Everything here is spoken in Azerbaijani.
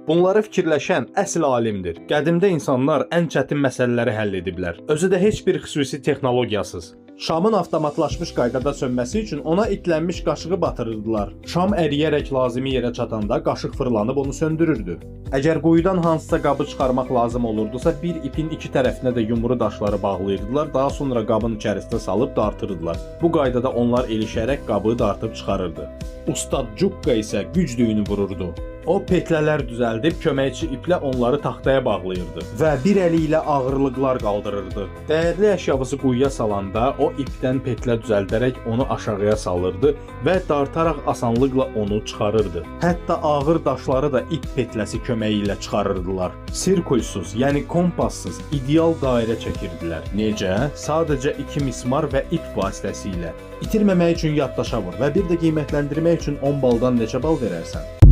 Bunları fikirləşən əsl alimdir. Qədimdə insanlar ən çətin məsələləri həll ediblər. Özü də heç bir xüsusi texnologiyasız. Şamın avtomatlaşmış qaydada sönməsi üçün ona itlənmiş qaşığı batırırdılar. Şam əriyərək lazımi yerə çatanda qaşıq fırlanıb onu söndürürdü. Əgər quyudan hansısa qabı çıxarmaq lazım olurdusa, bir ipin iki tərəfinə də yumru daşları bağlayırdılar, daha sonra qabın içərisinə salıb dartırdılar. Bu qaydada onlar ilişərək qabı dartıb çıxarırdı. Ustad Cukka isə güc düyünü vururdu. O petlələr düzəldib köməkçi iplə onları taxtaya bağlayırdı və bir əli ilə ağırlıqlar qaldırırdı. Dəyərli əşyamızı quyuya salanda o ipdən petlə düzəldərək onu aşağıya salırdı və dartaraq asanlıqla onu çıxarırdı. Hətta ağır daşları da ip petləsi köməyi ilə çıxarırdılar. Sirkulsuz, yəni kompassız ideal dairə çəkirdilər. Necə? Sadəcə iki mismar və ip vasitəsilə. İtirməmək üçün yaddaşa vur və bir də qiymətləndirmək üçün 10 baldan neçə bal verərsən?